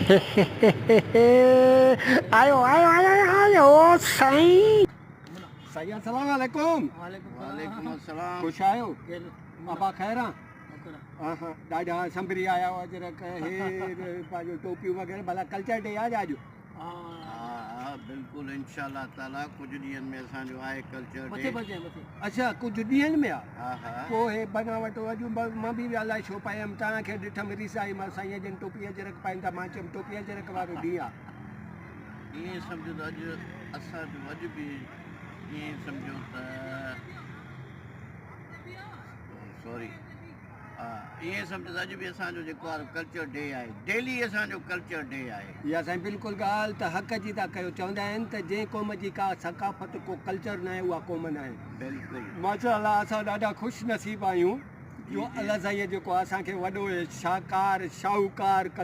آيو آيو آيو آيو سائين. سائين السلام عليڪم. وعليڪم السلام. خوش آهيو ابا خير آ؟ ها ڏاڍا سنڀري آيا آهيو اجرڪ هي پنهنجو ٽوپيون وغيره ڀلا ڪلچر ڊي آ اڄ. ها ها بلڪل انشاء الله تعالي ڪجهه ڏينهن ۾ اسان جو آهي ڪلچر ڊي. اڇا ڪجهه ڏينهن ۾ آ. ها ها. پوء هي بناوٽ اڄ مان به الائي ڇو پايم توهان کي ڏٺم ريسائي مان سائين جن ٽوپي اجرڪ پائين ٿا مان چيم ٽوپي اجرڪ وارو ڏينهن آ. ائين سمجهو ته اڄ اسان جو اڄ به ائين سمجهو ته سوري ها ائين سمجهو ته اڄ به اسان جو جيڪو آهي ڪلچر ڊي آهي ڊيلي اسان جو ڪلچر ڊي آهي. يا سائين بلڪل ڳالهه ته حق جي ٿا ڪيو چوندا آهن ته جنهن قوم جي ڪا ثقافت ڪو ڪلچر ناهي اها قوم ناهي. بلڪل. ماشاء الله اسان ڏاڍا خوش نصيب آهيون جو الله سائين جيڪو اسان کي وڏو شاهڪار شاهوڪار.